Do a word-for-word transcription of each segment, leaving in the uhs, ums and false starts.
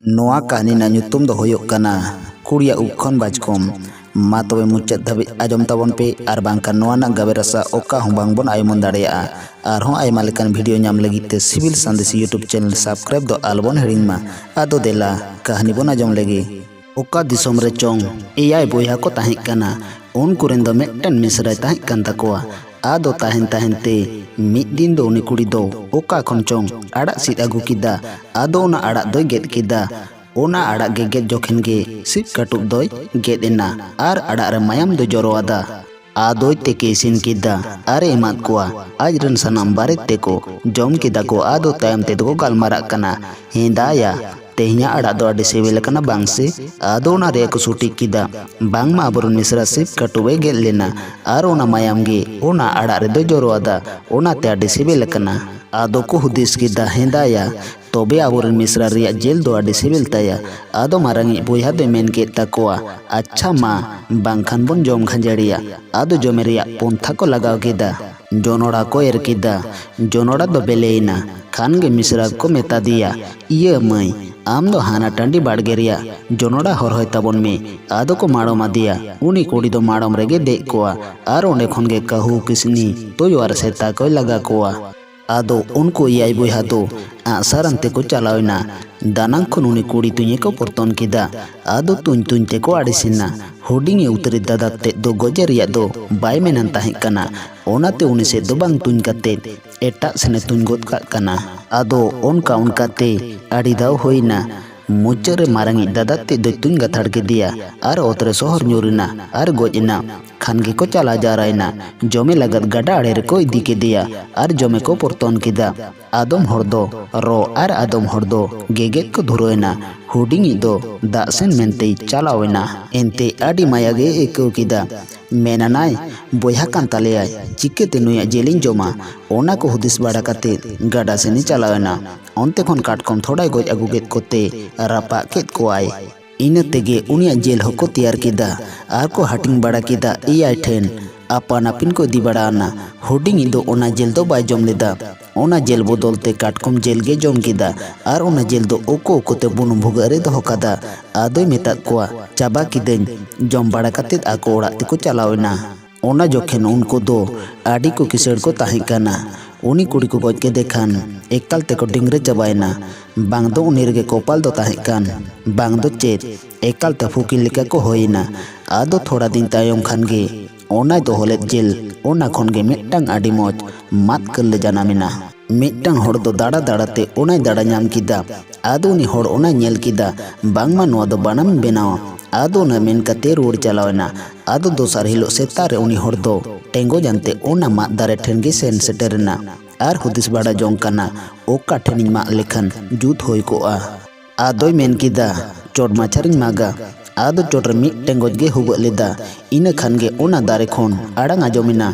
ᱱᱚᱣᱟ ᱠᱟᱹᱦᱱᱤ ᱨᱮᱱᱟᱜ ᱧᱩᱛᱩᱢ ᱫᱚ ᱦᱩᱭᱩᱜ ᱠᱟᱱᱟ ᱠᱩᱲᱤᱭᱟᱜ ᱩᱵ ᱠᱷᱚᱱ ᱵᱟᱪᱠᱚᱢ᱾ ᱢᱟ ᱛᱚᱵᱮ ᱢᱩᱪᱟᱹᱫ ᱫᱷᱟᱹᱵᱤᱡ ᱟᱸᱡᱚᱢ ᱛᱟᱵᱚᱱ ᱯᱮ, ᱟᱨ ᱵᱟᱝᱠᱷᱟᱱ ᱱᱚᱣᱟ ᱨᱮᱱᱟᱜ ᱜᱟᱵᱮ ᱨᱟᱥᱟ ᱚᱠᱟ ᱦᱚᱸ ᱵᱟᱝᱵᱚᱱ ᱟᱭ ᱩᱢᱟᱹᱱ ᱫᱟᱲᱮᱭᱟᱜᱼᱟ᱾ ᱟᱨᱦᱚᱸ ᱟᱭᱢᱟ ᱞᱮᱠᱟᱱ ᱵᱷᱤᱰᱤᱭᱳ ᱧᱟᱢ ᱞᱟᱹᱜᱤᱫ ᱛᱮ ᱥᱤᱵᱤᱞ ᱥᱟᱸᱫᱮᱥ YouTube ᱪᱮᱱᱮᱞ ᱥᱟᱵᱥᱠᱨᱟᱭᱤᱵ ᱫᱚ ᱟᱞᱚᱵᱚᱱ ᱦᱤᱲᱤᱧ ᱢᱟ᱾ ᱟᱫᱚ ᱫᱮᱞᱟ, ᱠᱟᱹᱦᱱᱤ ᱵᱚᱱ ᱟᱸᱡᱚᱢ ᱞᱮᱜᱮ᱾ ᱚᱠᱟ ᱫᱤᱥᱚᱢ ᱨᱮ ᱪᱚᱝ ᱮᱭᱟᱭ ᱵᱚᱭᱦᱟ ᱠᱚ ᱛᱟᱦᱮᱸ ᱠᱟᱱᱟ᱾ ᱩᱱᱠᱩ ᱨᱮᱱ ᱫᱚ ᱢᱤᱫᱴᱮᱱ ᱢᱤᱥᱨᱟᱭ ᱛᱟᱦᱮᱸ ᱠᱟᱱ ᱛᱟᱠᱚᱣᱟ᱾ ᱟᱫᱚ ᱛᱟᱦᱮᱱ ᱛᱟᱦᱮᱱ ᱛᱮ ᱢᱤᱫ ᱫᱤᱱ ᱫᱚ ᱩᱱᱤ ᱠᱩᱲᱤ ᱫᱚ ᱚᱠᱟ ᱠᱷᱚᱱ ᱪᱚᱝ ᱟᱲᱟᱜ ᱥᱤᱫ ᱟᱹᱜᱩ ᱠᱮᱫᱟ᱾ ᱟᱫᱚ ᱚᱱᱟ ᱟᱲᱟᱜ ᱫᱚᱭ ᱜᱮᱫ ᱠᱮᱫᱟ᱾ ᱚᱱᱟ ᱟᱲᱟᱜ ᱜᱮ ᱜᱮᱫ ᱡᱚᱠᱷᱮᱱ ᱜᱮ ᱥᱤᱵ ᱠᱟᱹᱴᱩᱵ ᱫᱚᱭ ᱜᱮᱫ ᱮᱱᱟ ᱟᱨ ᱟᱲᱟᱜ ᱨᱮ ᱢᱟᱭᱟᱢ ᱫᱚᱭ ᱡᱚᱨᱚ ᱟᱫᱟ᱾ ᱟᱫᱚᱭ ᱛᱮᱠᱮ ᱤᱥᱤᱱ ᱠᱮᱫᱟ ᱟᱨᱮ ᱮᱢᱟᱫ ᱠᱚᱣᱟ᱾ ᱟᱡ ᱨᱮᱱ ᱥᱟᱱᱟᱢ ᱵᱟᱨᱮᱛ ᱛᱮᱠᱚ ᱡᱚᱢ ᱠᱮᱫᱟ ᱠᱚ᱾ ᱟᱫᱚ ᱛᱟᱭᱚᱢ ᱛᱮᱫᱚ ᱠᱚ ᱜᱟᱞᱢᱟᱨᱟᱜ ᱠᱟᱱᱟ, "ᱦᱮᱸᱫᱟᱭᱟ, ᱛᱮᱦᱮᱧᱟᱜ ᱟᱲᱟᱜ ᱫᱚ ᱟᱹᱰᱤ ᱥᱤᱵᱤᱞ ᱟᱠᱟᱱᱟ ᱵᱟᱝ ᱥᱮ?" ᱟᱫᱚ ᱚᱱᱟ ᱨᱮᱭᱟᱜ ᱠᱚ ᱥᱩᱴᱤᱡ ᱠᱮᱫᱟ, ᱵᱟᱝᱢᱟ ᱟᱵᱚᱨᱮᱱ ᱢᱤᱥᱨᱟ ᱥᱤᱵ ᱠᱟᱹᱴᱩᱵ ᱮ ᱜᱮᱫ ᱞᱮᱱᱟ ᱟᱨ ᱚᱱᱟ ᱢᱟᱭᱟᱢ ᱜᱮ ᱚᱱᱟ ᱟᱲᱟᱜ ᱨᱮᱫᱚ ᱡᱚᱨᱚ ᱟᱫᱟ, ᱚᱱᱟᱛᱮ ᱟᱹᱰᱤ ᱥᱤᱵᱤᱞ ᱟᱠᱟᱱᱟ᱾ ᱟᱫᱚ ᱠᱚ ᱦᱩᱫᱤᱥ ᱠᱮᱫᱟ, ᱦᱮᱸᱫᱟᱭᱟ, ᱛᱚᱵᱮ ᱟᱵᱚᱨᱮᱱ ᱢᱤᱥᱨᱟ ᱨᱮᱭᱟᱜ ᱡᱤᱞ ᱫᱚ ᱟᱹᱰᱤ ᱥᱤᱵᱤᱞ ᱛᱟᱭᱟ᱾ ᱟᱫᱚ ᱢᱟᱨᱟᱝᱤᱡ ᱵᱚᱭᱦᱟ ᱫᱚᱭ ᱢᱮᱱ ᱠᱮᱫ ᱛᱟᱠᱚᱣᱟ, ᱟᱪᱪᱷᱟ ᱢᱟ, ᱵᱟᱝᱠᱷᱟᱱ ᱵᱚᱱ ᱡᱚᱢ ᱠᱷᱟᱸᱡᱟᱹᱲᱤᱭᱟ᱾ ᱟᱫᱚ ᱡᱚᱢᱮ ᱨᱮᱭᱟᱜ ᱯᱚᱱᱛᱷᱟ ᱠᱚ ᱞᱟᱜᱟᱣ ᱠᱮᱫᱟ᱾ ᱡᱚᱱᱚᱲᱟ ᱠᱚ ᱮᱨ ᱠᱮᱫᱟ᱾ ᱡᱚᱱᱚᱲᱟ ᱫᱚ ᱵᱮᱞᱮᱭᱮᱱᱟ᱾ ᱠᱷᱟᱱ ᱜᱮ ᱢᱤᱥᱨᱟ ᱠᱚ ᱢᱮᱛᱟ ᱫᱮᱭᱟ, ᱤᱭᱟᱹ ᱢᱟᱹᱭ, ᱟᱢ ᱫᱚ ᱦᱟᱱᱟ ᱴᱟᱺᱰᱤ ᱵᱟᱲᱜᱮ ᱨᱮᱭᱟᱜ ᱡᱚᱱᱚᱲᱟ ᱦᱚᱨᱦᱚᱭ ᱛᱟᱵᱚᱱ ᱢᱮ᱾ ᱟᱫᱚ ᱠᱚ ᱢᱟᱲᱚᱢ ᱟᱫᱮᱭᱟ᱾ ᱩᱱᱤ ᱠᱩᱲᱤ ᱫᱚ ᱢᱟᱲᱚᱢ ᱨᱮᱜᱮ ᱫᱮᱡ ᱠᱚᱣᱟ ᱟᱨ ᱚᱸᱰᱮ ᱠᱷᱚᱱ ᱜᱮ ᱠᱟᱹᱦᱩ, ᱠᱤᱥᱱᱤ, ᱛᱩᱭᱩ ᱟᱨ ᱥᱮᱛᱟ ᱠᱚᱭ ᱞᱟᱜᱟ ᱠᱚᱣᱟ᱾ ᱟᱫᱚ ᱩᱱᱠᱩ ᱮᱭᱟᱭ ᱵᱚᱭᱦᱟ ᱫᱚ ᱟᱜᱼᱥᱟᱨ ᱟᱱᱛᱮ ᱠᱚ ᱪᱟᱞᱟᱣ ᱮᱱᱟ᱾ ᱫᱟᱱᱟᱝ ᱠᱷᱚᱱ ᱩᱱᱤ ᱠᱩᱲᱤ ᱛᱩᱧᱮ ᱠᱚ ᱯᱚᱨᱛᱚᱱ ᱠᱮᱫᱟ᱾ ᱟᱫᱚ ᱛᱩᱧ ᱛᱩᱧ ᱛᱮᱠᱚ ᱟᱹᱲᱤᱥᱮᱱᱟ᱾ ᱦᱩᱰᱤᱧ ᱩᱛᱟᱹᱨᱤᱡ ᱫᱟᱫᱟ ᱛᱮᱫ ᱫᱚ ᱜᱚᱡᱮ ᱨᱮᱭᱟᱜ ᱫᱚ ᱵᱟᱭ ᱢᱮᱱᱟᱱ ᱛᱟᱦᱮᱸ ᱠᱟᱱᱟ᱾ ᱚᱱᱟᱛᱮ ᱩᱱᱤ ᱥᱮᱫ ᱫᱚ ᱵᱟᱝ ᱛᱩᱧ ᱠᱟᱛᱮ ᱮᱴᱟᱜ ᱥᱮᱱᱮ ᱛᱩᱧ ᱜᱚᱫ ᱠᱟᱜ ᱠᱟᱱᱟ᱾ ᱟᱫᱚ ᱚᱱᱠᱟ ᱚᱱᱠᱟ ᱛᱮ ᱟᱹᱰᱤ ᱫᱷᱟᱣ ᱦᱩᱭ ᱮᱱᱟ᱾ ᱢᱩᱪᱟᱹᱫ ᱨᱮ ᱢᱟᱨᱟᱝᱤᱡ ᱫᱟᱫᱟ ᱛᱮᱫ ᱫᱚᱭ ᱛᱩᱧ ᱜᱟᱛᱷᱟᱲ ᱠᱮᱫᱮᱭᱟ ᱟᱨ ᱚᱛ ᱨᱮ ᱥᱚᱦᱚᱨ ᱧᱩᱨ ᱮᱱᱟ ᱟᱨ ᱜᱚᱡ ᱮᱱᱟ᱾ ᱠᱷᱟᱱ ᱜᱮᱠᱚ ᱪᱟᱞᱟᱣ ᱡᱟᱣᱨᱟᱭᱮᱱᱟ᱾ ᱡᱚᱢᱮ ᱞᱟᱜᱟᱫ ᱜᱟᱰᱟ ᱟᱲᱮ ᱨᱮᱠᱚ ᱤᱫᱤ ᱠᱮᱫᱮᱭᱟ ᱟᱨ ᱡᱚᱢᱮ ᱠᱚ ᱯᱚᱨᱛᱚᱱ ᱠᱮᱫᱟ᱾ ᱟᱫᱚᱢ ᱦᱚᱲ ᱫᱚ ᱨᱚ ᱟᱨ ᱟᱫᱚᱢ ᱦᱚᱲ ᱫᱚ ᱜᱮᱜᱮᱫ ᱠᱚ ᱫᱷᱩᱨᱟᱹᱣᱮᱱᱟ᱾ ᱦᱩᱰᱤᱧᱤᱡ ᱫᱚ ᱫᱟᱜ ᱥᱮᱱ ᱢᱮᱱᱛᱮᱭ ᱪᱟᱞᱟᱣ ᱮᱱᱟ᱾ ᱮᱱᱛᱮ ᱟᱹᱰᱤ ᱢᱟᱭᱟ ᱜᱮᱭ ᱟᱹᱭᱠᱟᱹᱣ ᱠᱮᱫᱟ᱾ ᱢᱮᱱᱟᱱᱟᱭ, ᱵᱚᱭᱦᱟ ᱠᱟᱱ ᱛᱟᱞᱮᱭᱟᱭ, ᱪᱤᱠᱟᱹᱛᱮ ᱱᱩᱭᱟᱜ ᱡᱤᱞᱤᱧ ᱡᱚᱢᱟ? ᱚᱱᱟ ᱠᱚ ᱦᱩᱫᱤᱥ ᱵᱟᱲᱟ ᱠᱟᱛᱮ ᱜᱟᱰᱟ ᱥᱮᱱᱮ ᱪᱟᱞᱟᱣ ᱮᱱᱟ᱾ ᱚᱱᱛᱮ ᱠᱷᱚᱱ ᱠᱟᱴᱠᱚᱢ ᱛᱷᱚᱲᱟᱭ ᱜᱚᱡ ᱟᱹᱜᱩ ᱠᱮᱫ ᱠᱚᱛᱮ ᱨᱟᱯᱟᱜ ᱠᱮᱫ ᱠᱚᱣᱟᱭ᱾ ᱤᱱᱟᱹ ᱛᱮᱜᱮ ᱩᱱᱤᱭᱟᱜ ᱡᱤᱞ ᱦᱚᱸᱠᱚ ᱛᱮᱭᱟᱨ ᱠᱮᱫᱟ ᱟᱨ ᱠᱚ ᱦᱟᱹᱴᱤᱧ ᱵᱟᱲᱟ ᱠᱮᱫᱟ ᱮᱭᱟᱭ ᱴᱷᱮᱱ᱾ ᱟᱯᱟᱱ ᱟᱹᱯᱤᱱ ᱠᱚ ᱤᱫᱤ ᱵᱟᱲᱟ ᱟᱱᱟ᱾ ᱦᱩᱰᱤᱧᱤᱡ ᱫᱚ ᱚᱱᱟ ᱡᱤᱞ ᱫᱚ ᱵᱟᱭ ᱡᱚᱢ ᱞᱮᱫᱟ᱾ ᱚᱱᱟ ᱡᱮᱞ ᱵᱚᱫᱚᱞ ᱛᱮ ᱠᱟᱴᱠᱚᱢ ᱡᱮᱞ ᱜᱮ ᱡᱚᱢ ᱠᱮᱫᱟ᱾ ᱟᱨ ᱚᱱᱟ ᱡᱮᱞ ᱫᱚ ᱩᱠᱩ ᱩᱠᱩ ᱛᱮ ᱵᱩᱱᱩᱢ ᱵᱷᱩᱜᱟᱹᱜ ᱨᱮ ᱫᱚᱦᱚ ᱠᱟᱫᱟ᱾ ᱟᱫᱚᱭ ᱢᱮᱛᱟᱫ ᱠᱚᱣᱟ, "ᱪᱟᱵᱟ ᱠᱤᱫᱟᱹᱧ᱾" ᱡᱚᱢ ᱵᱟᱲᱟ ᱠᱟᱛᱮᱫ ᱟᱠᱚ ᱚᱲᱟᱜ ᱛᱮᱠᱚ ᱪᱟᱞᱟᱣ ᱮᱱᱟ᱾ ᱚᱱᱟ ᱡᱚᱠᱷᱮᱱ ᱩᱱᱠᱩ ᱫᱚ ᱟᱹᱰᱤ ᱠᱚ ᱠᱤᱥᱟᱹᱬ ᱠᱚ ᱛᱟᱦᱮᱸ ᱠᱟᱱᱟ᱾ ᱩᱱᱤ ᱠᱩᱲᱤ ᱠᱚ ᱜᱚᱡ ᱠᱮᱫᱮ ᱠᱷᱟᱱ ᱮᱠᱟᱞ ᱛᱮᱠᱚ ᱰᱤᱝᱨᱟᱹ ᱪᱟᱵᱟᱭᱮᱱᱟ᱾ ᱵᱟᱝ ᱫᱚ ᱩᱱᱤ ᱨᱮᱜᱮ ᱠᱚᱯᱟᱞ ᱫᱚ ᱛᱟᱦᱮᱸ ᱠᱟᱱ, ᱵᱟᱝ ᱫᱚ ᱪᱮᱫ, ᱮᱠᱟᱞ ᱛᱮ ᱯᱷᱩᱠᱤ ᱞᱮᱠᱟ ᱠᱚ ᱦᱩᱭᱮᱱᱟ᱾ ᱟᱫᱚ ᱛᱷᱚᱲᱟ ᱫᱤᱱ ᱛᱟᱭᱚᱢ ᱠᱷᱟᱱ ᱜᱮ ᱚᱱᱟᱭ ᱫᱚᱦᱚ ᱞᱮᱫ ᱡᱮᱞ, ᱚᱱᱟ ᱠᱷᱚᱱ ᱜᱮ ᱢᱤᱫᱴᱟᱝ ᱟᱹᱰᱤ ᱢᱚᱡᱽ ᱢᱟᱫ ᱠᱟᱹᱨᱞᱟᱹ ᱡᱟᱱᱟᱢᱮᱱᱟ᱾ ᱢᱤᱫᱴᱟᱝ ᱦᱚᱲ ᱫᱚ ᱫᱟᱬᱟ ᱫᱟᱬᱟ ᱛᱮ ᱚᱱᱟᱭ ᱫᱟᱬᱟ ᱧᱟᱢ ᱠᱮᱫᱟ᱾ ᱟᱫᱚ ᱩᱱᱤ ᱦᱚᱲ ᱚᱱᱟᱭ ᱧᱮᱞ ᱠᱮᱫᱟ, ᱵᱟᱝᱢᱟ ᱱᱚᱣᱟ ᱫᱚ ᱵᱟᱱᱟᱢᱤᱧ ᱵᱮᱱᱟᱣᱟ᱾ ᱟᱫᱚ ᱚᱱᱟ ᱢᱮᱱ ᱠᱟᱛᱮ ᱨᱩᱣᱟᱹᱲ ᱪᱟᱞᱟᱣ ᱮᱱᱟ᱾ ᱟᱫᱚ ᱫᱚᱥᱟᱨ ᱦᱤᱞᱳᱜ ᱥᱮᱛᱟᱜ ᱨᱮ ᱩᱱᱤ ᱦᱚᱲ ᱫᱚ ᱴᱮᱸᱜᱚᱡ ᱟᱱᱛᱮ ᱚᱱᱟ ᱢᱟᱫ ᱫᱟᱨᱮ ᱴᱷᱮᱱ ᱜᱮ ᱥᱮᱱ ᱥᱮᱴᱮᱨ ᱮᱱᱟ᱾ ᱟᱨ ᱦᱩᱫᱤᱥ ᱵᱟᱲᱟ ᱡᱚᱝ ᱠᱟᱱᱟ, ᱚᱠᱟ ᱴᱷᱮᱱᱤᱧ ᱢᱟᱜ ᱞᱮᱠᱷᱟᱱ ᱡᱩᱛ ᱦᱩᱭ ᱠᱚᱜᱼᱟ᱾ ᱟᱫᱚᱭ ᱢᱮᱱ ᱠᱮᱫᱟ, ᱪᱚᱴ ᱢᱟᱪᱷᱟ ᱨᱤᱧ ᱢᱟᱜᱟ᱾ ᱟᱫᱚ ᱪᱚᱴ ᱨᱮ ᱢᱤᱫ ᱴᱮᱸᱜᱚᱡ ᱜᱮ ᱦᱩᱵᱟᱹᱜ ᱞᱮᱫᱟ᱾ ᱤᱱᱟᱹ ᱠᱷᱟᱱ ᱜᱮ ᱚᱱᱟ ᱫᱟᱨᱮ ᱠᱷᱚᱱ ᱟᱲᱟᱝ ᱟᱸᱡᱚᱢ ᱮᱱᱟ᱾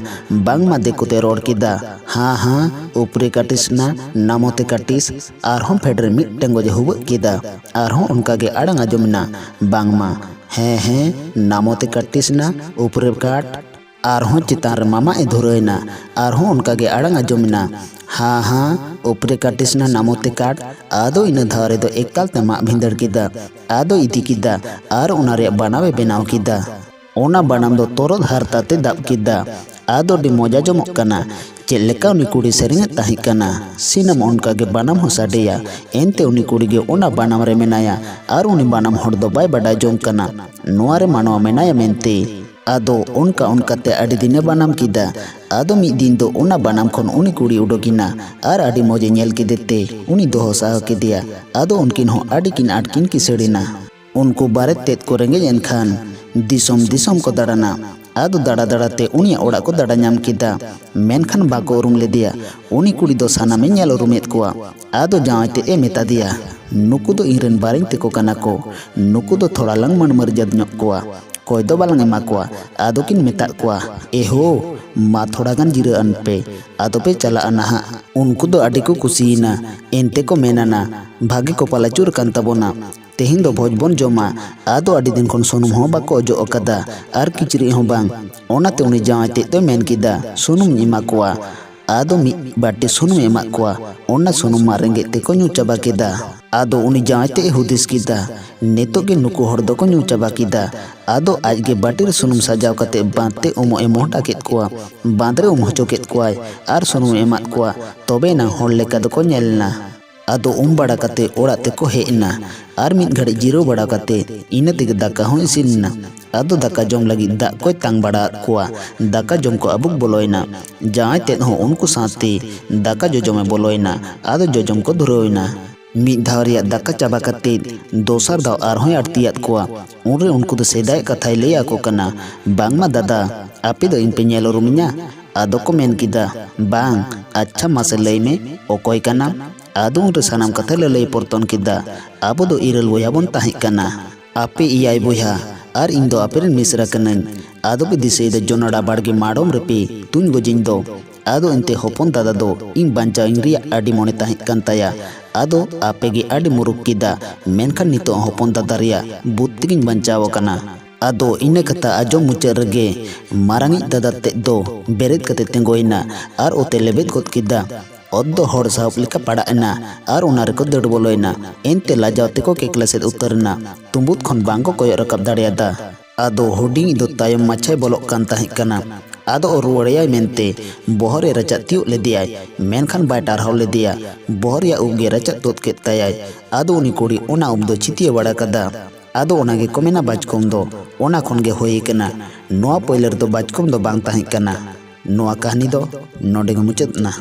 ᱵᱟᱝᱢᱟ ᱫᱤᱠᱩ ᱛᱮ ᱨᱚᱲ ᱠᱮᱫᱟ, "ᱦᱟᱸ ᱦᱟᱸ, ᱩᱯᱨᱮ ᱠᱟᱴᱤᱥ ᱱᱟ, ᱱᱟᱢᱚ ᱛᱮ ᱠᱟᱴᱤᱥ᱾" ᱟᱨᱦᱚᱸ ᱯᱷᱮᱰ ᱨᱮ ᱢᱤᱫ ᱴᱮᱸᱜᱚᱡ ᱮ ᱦᱩᱵᱟᱹᱜ ᱠᱮᱫᱟ᱾ ᱟᱨᱦᱚᱸ ᱚᱱᱠᱟ ᱜᱮ ᱟᱲᱟᱝ ᱟᱸᱡᱚᱢ ᱮᱱᱟ, ᱵᱟᱝᱢᱟ, "ᱦᱮᱸ ᱦᱮᱸ, ᱱᱟᱢᱚ ᱛᱮ ᱠᱟᱴᱤᱥ ᱱᱟ, ᱩᱯᱨᱮ ᱠᱟᱴ᱾" ᱟᱨᱦᱚᱸ ᱪᱮᱛᱟᱱ ᱨᱮ ᱢᱟᱢᱟᱜ ᱮ ᱫᱷᱩᱨᱟᱹᱣ ᱮᱱᱟ᱾ ᱟᱨᱦᱚᱸ ᱚᱱᱠᱟ ᱜᱮ ᱟᱲᱟᱝ ᱟᱸᱡᱚᱢ ᱮᱱᱟ, "ᱦᱟᱸ ᱦᱟᱸ, ᱩᱯᱨᱮ ᱠᱟᱴᱤᱥ ᱱᱟ, ᱱᱟᱢᱚ ᱛᱮ ᱠᱟᱴ᱾" ᱟᱫᱚ ᱤᱱᱟᱹ ᱫᱷᱟᱣ ᱨᱮᱫᱚ ᱮᱠᱟᱞ ᱛᱮ ᱢᱟᱜ ᱵᱷᱤᱸᱫᱟᱹᱲ ᱠᱮᱫᱟ᱾ ᱟᱫᱚ ᱤᱫᱤ ᱠᱮᱫᱟ ᱟᱨ ᱚᱱᱟ ᱨᱮᱭᱟᱜ ᱵᱟᱱᱟᱢ ᱮ ᱵᱮᱱᱟᱣ ᱠᱮᱫᱟ᱾ ᱚᱱᱟ ᱵᱟᱱᱟᱢ ᱫᱚ ᱛᱚᱨᱚᱫ ᱦᱟᱨᱛᱟ ᱛᱮ ᱫᱟᱵ ᱠᱮᱫᱟ᱾ ᱟᱫᱚ ᱟᱹᱰᱤ ᱢᱚᱡᱟ ᱡᱚᱢᱚᱜ ᱠᱟᱱᱟ᱾ ᱪᱮᱫ ᱞᱮᱠᱟ ᱩᱱᱤ ᱠᱩᱲᱤ ᱥᱮᱨᱮᱧᱮᱫ ᱛᱟᱦᱮᱸ ᱠᱟᱱᱟ, ᱥᱤᱱᱟᱢ ᱚᱱᱠᱟ ᱜᱮ ᱵᱟᱱᱟᱢ ᱦᱚᱸ ᱥᱟᱰᱮᱭᱟ᱾ ᱮᱱᱛᱮ ᱩᱱᱤ ᱠᱩᱲᱤ ᱜᱮ ᱚᱱᱟ ᱵᱟᱱᱟᱢ ᱨᱮ ᱢᱮᱱᱟᱭᱟ ᱟᱨ ᱩᱱᱤ ᱵᱟᱱᱟᱢ ᱦᱚᱲ ᱫᱚ ᱵᱟᱭ ᱵᱟᱰᱟᱭ ᱡᱚᱝ ᱠᱟᱱᱟ ᱱᱚᱣᱟ ᱨᱮ ᱢᱟᱱᱣᱟ ᱢᱮᱱᱟᱭᱟ ᱢᱮᱱᱛᱮ᱾ ᱟᱫᱚ ᱚᱱᱠᱟ ᱚᱱᱠᱟ ᱛᱮ ᱟᱹᱰᱤ ᱫᱤᱱᱮ ᱵᱟᱱᱟᱢ ᱠᱮᱫᱟ᱾ ᱟᱫᱚ ᱢᱤᱫ ᱫᱤᱱ ᱫᱚ ᱚᱱᱟ ᱵᱟᱱᱟᱢ ᱠᱷᱚᱱ ᱩᱱᱤ ᱠᱩᱲᱤ ᱩᱰᱩᱠ ᱮᱱᱟ ᱟᱨ ᱟᱹᱰᱤ ᱢᱚᱡᱽ ᱮ ᱧᱮᱞ ᱠᱮᱫᱮ ᱛᱮ ᱩᱱᱤ ᱫᱚᱦᱚ ᱥᱟᱦᱟ ᱠᱮᱫᱮᱭᱟ᱾ ᱟᱫᱚ ᱩᱱᱠᱤᱱ ᱦᱚᱸ ᱟᱹᱰᱤ ᱠᱤᱱ ᱟᱸᱴ ᱠᱤᱱ ᱠᱤᱥᱟᱹᱲ ᱮᱱᱟ᱾ ᱩᱱᱠᱩ ᱵᱟᱨᱮᱛ ᱛᱮᱫ ᱠᱚ ᱨᱮᱸᱜᱮᱡ ᱮᱱ ᱠᱷᱟᱱ ᱫᱤᱥᱚᱢ ᱫᱤᱥᱚᱢ ᱠᱚ ᱫᱟᱬᱟᱱᱟ᱾ ᱟᱫᱚ ᱫᱟᱬᱟ ᱫᱟᱬᱟ ᱛᱮ ᱩᱱᱤᱭᱟᱜ ᱚᱲᱟᱜ ᱠᱚ ᱫᱟᱬᱟ ᱧᱟᱢ ᱠᱮᱫᱟ, ᱢᱮᱱᱠᱷᱟᱱ ᱵᱟᱠᱚ ᱩᱨᱩᱢ ᱞᱮᱫᱮᱭᱟ᱾ ᱩᱱᱤ ᱠᱩᱲᱤ ᱫᱚ ᱥᱟᱱᱟᱢᱮ ᱧᱮᱞ ᱩᱨᱩᱢᱮᱫ ᱠᱚᱣᱟ᱾ ᱟᱫᱚ ᱡᱟᱶᱟᱭ ᱛᱮᱫ ᱮ ᱢᱮᱛᱟ ᱫᱮᱭᱟ, "ᱱᱩᱠᱩ ᱫᱚ ᱤᱧ ᱨᱮᱱ ᱵᱟᱨᱮᱧ ᱛᱮᱠᱚ ᱠᱟᱱᱟ ᱠᱚ, ᱱᱩᱠᱩ ᱫᱚ ᱛᱷᱚᱲᱟ ᱞᱟᱝ ᱢᱟᱹᱱ ᱢᱟᱹᱨᱡᱟᱫ ᱧᱚᱜ ᱠᱚᱣᱟ, ᱠᱚᱭ ᱫᱚ ᱵᱟᱞᱟᱝ ᱮᱢᱟ ᱠᱚᱣᱟ᱾" ᱟᱫᱚ ᱠᱤᱱ ᱢᱮᱛᱟᱫ ᱠᱚᱣᱟ, "ᱮ ᱦᱳ, ᱢᱟ ᱛᱷᱚᱲᱟ ᱜᱟᱱ ᱡᱤᱨᱟᱹᱜ ᱟᱱ ᱯᱮ, ᱟᱫᱚ ᱯᱮ ᱪᱟᱞᱟᱜᱼᱟ ᱱᱟᱦᱟᱜ᱾" ᱩᱱᱠᱩ ᱫᱚ ᱟᱹᱰᱤ ᱠᱚ ᱠᱩᱥᱤᱭᱮᱱᱟ᱾ ᱮᱱᱛᱮ ᱠᱚ ᱢᱮᱱᱟᱱᱟ, "ᱵᱷᱟᱜᱮ ᱠᱚᱯᱟᱞ ᱟᱹᱪᱩᱨ ᱟᱠᱟᱱ ᱛᱟᱵᱚᱱᱟ, ᱛᱮᱦᱮᱧ ᱫᱚ ᱵᱷᱚᱡᱽ ᱵᱚᱱ ᱡᱚᱢᱟ᱾" ᱟᱫᱚ ᱟᱹᱰᱤ ᱫᱤᱱ ᱠᱷᱚᱱ ᱥᱩᱱᱩᱢ ᱦᱚᱸ ᱵᱟᱠᱚ ᱚᱡᱚᱜ ᱟᱠᱟᱫᱟ ᱟᱨ ᱠᱤᱪᱨᱤᱡ ᱦᱚᱸ ᱵᱟᱝ᱾ ᱚᱱᱟᱛᱮ ᱩᱱᱤ ᱡᱟᱶᱟᱭ ᱛᱮᱫ ᱫᱚᱭ ᱢᱮᱱ ᱠᱮᱫᱟ, "ᱥᱩᱱᱩᱢ ᱤᱧ ᱮᱢᱟ ᱠᱚᱣᱟ, ᱟᱫᱚ ᱢᱤᱫ ᱵᱟᱹᱴᱤ ᱥᱩᱱᱩᱢ ᱮ ᱮᱢᱟᱫ ᱠᱚᱣᱟ᱾ ᱚᱱᱟ ᱥᱩᱱᱩᱢ ᱢᱟ ᱨᱮᱸᱜᱮᱡ ᱛᱮᱠᱚ ᱧᱩ ᱪᱟᱵᱟ ᱠᱮᱫᱟ᱾ ᱟᱫᱚ ᱩᱱᱤ ᱡᱟᱶᱟᱭ ᱛᱮᱫ ᱮ ᱦᱩᱫᱤᱥ ᱠᱮᱫᱟ, ᱱᱤᱛᱚᱜ ᱜᱮ ᱱᱩᱠᱩ ᱦᱚᱲ ᱫᱚᱠᱚ ᱧᱩ ᱪᱟᱵᱟ ᱠᱮᱫᱟ᱾ ᱟᱫᱚ ᱟᱡ ᱜᱮ ᱵᱟᱹᱴᱤ ᱨᱮ ᱥᱩᱱᱩᱢ ᱥᱟᱡᱟᱣ ᱠᱟᱛᱮ ᱵᱟᱸᱫᱽ ᱛᱮ ᱩᱢᱚᱜ ᱮ ᱢᱚᱦᱰᱟ ᱠᱮᱫ ᱠᱚᱣᱟ᱾ ᱵᱟᱸᱫᱽ ᱨᱮ ᱩᱢ ᱦᱚᱪᱚ ᱠᱮᱫ ᱠᱚᱣᱟᱭ ᱟᱨ ᱥᱩᱱᱩᱢ ᱮ ᱮᱢᱟᱫ ᱠᱚᱣᱟ᱾ ᱛᱚᱵᱮ ᱮᱱᱟᱝ ᱦᱚᱲ ᱞᱮᱠᱟ ᱫᱚᱠᱚ ᱧᱮᱞ ᱮᱱᱟ᱾ ᱟᱫᱚ ᱩᱢ ᱵᱟᱲᱟ ᱠᱟᱛᱮ ᱚᱲᱟᱜ ᱛᱮᱠᱚ ᱦᱮᱡ ᱮᱱᱟ᱾ ᱟᱨ ᱢᱤᱫ ᱜᱷᱟᱹᱲᱤᱡ ᱡᱤᱨᱟᱹᱣ ᱵᱟᱲᱟ ᱠᱟᱛᱮ ᱤᱱᱟᱹ ᱛᱮᱜᱮ ᱫᱟᱠᱟ ᱦᱚᱸ ᱤᱥᱤᱱ ᱮᱱᱟ᱾ ᱟᱫᱚ ᱫᱟᱠᱟ ᱡᱚᱢ ᱞᱟᱹᱜᱤᱫ ᱫᱟᱜ ᱠᱚᱭ ᱛᱟᱝ ᱵᱟᱲᱟ ᱟᱫ ᱠᱚᱣᱟ᱾ ᱫᱟᱠᱟ ᱡᱚᱢ ᱠᱚ ᱟᱹᱵᱩᱠ ᱵᱚᱞᱚᱭᱮᱱᱟ᱾ ᱡᱟᱶᱟᱭ ᱛᱮᱫ ᱦᱚᱸ ᱩᱱᱠᱩ ᱥᱟᱶᱛᱮ ᱫᱟᱠᱟ ᱡᱚᱡᱚᱢ ᱮ ᱵᱚᱞᱚᱭᱮᱱᱟ᱾ ᱟᱫᱚ ᱡᱚᱡᱚᱢ ᱠᱚ ᱫᱷᱩᱨᱟᱹᱣ ᱮᱱᱟ᱾ ᱢᱤᱫ ᱫᱷᱟᱣ ᱨᱮᱭᱟᱜ ᱫᱟᱠᱟ ᱪᱟᱵᱟ ᱠᱟᱛᱮ ᱫᱚᱥᱟᱨ ᱫᱷᱟᱣ ᱟᱨᱦᱚᱸᱭ ᱟᱬᱛᱤᱭᱟᱫ ᱠᱚᱣᱟ᱾ ᱩᱱᱨᱮ ᱩᱱᱠᱩ ᱫᱚ ᱥᱮᱫᱟᱭᱟᱜ ᱠᱟᱛᱷᱟᱭ ᱞᱟᱹᱭ ᱟᱠᱚ ᱠᱟᱱᱟ, ᱵᱟᱝᱢᱟ ᱫᱟᱫᱟ, ᱟᱯᱮ ᱫᱚ ᱤᱧ ᱯᱮ ᱧᱮᱞ ᱩᱨᱩᱢᱤᱧᱟ? ᱟᱫᱚ ᱠᱚ ᱢᱮᱱ ᱠᱮᱫᱟ, ᱵᱟᱝ, ᱟᱪᱪᱷᱟ ᱢᱟᱥᱮ ᱞᱟᱹᱭ ᱢᱮ, ᱚᱠᱚᱭ ᱠᱟᱱᱟᱢ? ᱟᱫᱚ ᱩᱱᱨᱮ ᱥᱟᱱᱟᱢ ᱠᱟᱛᱷᱟ ᱞᱟᱹᱞᱟᱹᱭ ᱯᱚᱨᱛᱚᱱ ᱠᱮᱫᱟ, ᱟᱵᱚ ᱫᱚ ᱤᱨᱟᱹᱞ ᱵᱚᱭᱦᱟ ᱵᱚᱱ ᱛᱟᱦᱮᱸ ᱠᱟᱱᱟ᱾ ᱟᱯᱮ ᱮᱭᱟᱭ ᱵᱚᱭᱦᱟ ᱟᱨ ᱤᱧ ᱫᱚ ᱟᱯᱮ ᱨᱮᱱ ᱢᱤᱥᱨᱟ ᱠᱟᱹᱱᱟᱹᱧ᱾ ᱟᱫᱚ ᱯᱮ ᱫᱤᱥᱟᱹᱭᱮᱫᱟ ᱡᱚᱱᱚᱲᱟ ᱵᱟᱲᱜᱮ ᱢᱟᱲᱚᱢ ᱨᱮᱯᱮ ᱛᱩᱧ ᱜᱚᱡᱤᱧ ᱫᱚ᱾ ᱟᱫᱚ ᱮᱱᱛᱮ ᱦᱚᱯᱚᱱ ᱫᱟᱫᱟ ᱫᱚ ᱤᱧ ᱵᱟᱧᱪᱟᱣ ᱤᱧ ᱨᱮᱭᱟᱜ ᱟᱹᱰᱤ ᱢᱚᱱᱮ ᱛᱟᱦᱮᱸ ᱠᱟᱱ ᱛᱟᱭᱟ᱾ ᱟᱫᱚ ᱟᱯᱮ ᱜᱮ ᱟᱹᱰᱤ ᱢᱩᱨᱩᱠ ᱠᱮᱫᱟ, ᱢᱮᱱᱠᱷᱟᱱ ᱱᱤᱛᱚᱜ ᱦᱚᱯᱚᱱ ᱫᱟᱫᱟ ᱨᱮᱭᱟᱜ ᱵᱩᱫ ᱛᱮᱜᱮᱧ ᱵᱟᱧᱪᱟᱣ ᱟᱠᱟᱱᱟ᱾ ᱟᱫᱚ ᱤᱱᱟᱹ ᱠᱟᱛᱷᱟ ᱟᱸᱡᱚᱢ ᱢᱩᱪᱟᱹᱫ ᱨᱮᱜᱮ ᱢᱟᱨᱟᱝᱤᱡ ᱫᱟᱫᱟ ᱛᱮᱫ ᱫᱚ ᱵᱮᱨᱮᱫ ᱠᱟᱛᱮ ᱛᱤᱸᱜᱩᱭᱮᱱᱟ ᱟᱨ ᱚᱛᱮ ᱞᱮᱵᱮᱫ ᱜᱚᱫ ᱠᱮᱫᱟ᱾ ᱚᱛ ᱫᱚ ᱦᱚᱲ ᱥᱟᱦᱚᱵ ᱞᱮᱠᱟ ᱯᱟᱲᱟᱜ ᱮᱱᱟ ᱟᱨ ᱚᱱᱟ ᱨᱮᱠᱚ ᱫᱟᱹᱲ ᱵᱚᱞᱚᱭᱮᱱᱟ᱾ ᱮᱱᱛᱮ ᱞᱟᱡᱟᱣ ᱛᱮᱠᱚ ᱠᱮᱠᱞᱟ ᱥᱮᱫ ᱩᱛᱟᱹᱨ ᱮᱱᱟ᱾ ᱛᱩᱸᱵᱩᱫ ᱠᱷᱚᱱ ᱵᱟᱝ ᱠᱚ ᱠᱚᱭᱚᱜ ᱨᱟᱠᱟᱵ ᱫᱟᱲᱮᱭᱟᱫᱟ᱾ ᱟᱫᱚ ᱦᱩᱰᱤᱧ ᱫᱚ ᱛᱟᱭᱚᱢ ᱢᱟᱪᱷᱟᱭ ᱵᱚᱞᱚᱜ ᱠᱟᱱ ᱛᱟᱦᱮᱸ ᱠᱟᱱᱟ᱾ ᱟᱫᱚ ᱨᱩᱣᱟᱹᱲᱮᱭᱟᱭ ᱢᱮᱱᱛᱮ ᱵᱚᱦᱚᱜ ᱨᱮ ᱨᱟᱪᱟᱜ ᱛᱤᱭᱳᱜ ᱞᱮᱫᱮᱭᱟᱭ, ᱢᱮᱱᱠᱷᱟᱱ ᱵᱟᱭ ᱴᱟᱨᱦᱟᱣ ᱞᱮᱫᱮᱭᱟ᱾ ᱵᱚᱦᱚᱜ ᱨᱮᱭᱟᱜ ᱩᱵ ᱜᱮ ᱨᱟᱪᱟᱜ ᱛᱩᱫ ᱠᱮᱫ ᱛᱟᱭᱟᱭ᱾ ᱟᱫᱚ ᱩᱱᱤ ᱠᱩᱲᱤ ᱚᱱᱟ ᱩᱵ ᱫᱚ ᱪᱷᱤᱛᱤᱭᱟᱹ ᱵᱟᱲᱟ ᱠᱟᱫᱟ᱾ ᱟᱫᱚ ᱚᱱᱟ ᱜᱮᱠᱚ ᱢᱮᱱᱟ ᱵᱟᱪᱠᱚᱢ ᱫᱚ᱾ ᱚᱱᱟ ᱠᱷᱚᱱ ᱜᱮ ᱦᱩᱭ ᱠᱟᱱᱟ᱾ ᱱᱚᱣᱟ ᱯᱳᱭᱞᱳ ᱨᱮᱫᱚ ᱵᱟᱪᱠᱚᱢ ᱫᱚ ᱵᱟᱝ ᱛᱟᱦᱮᱸ ᱠᱟᱱᱟ᱾ ᱱᱚᱣᱟ ᱠᱟᱹᱦᱱᱤ ᱫᱚ ᱱᱚᱰᱮ ᱜᱮ ᱢᱩᱪᱟᱹᱫ ᱮᱱᱟ᱾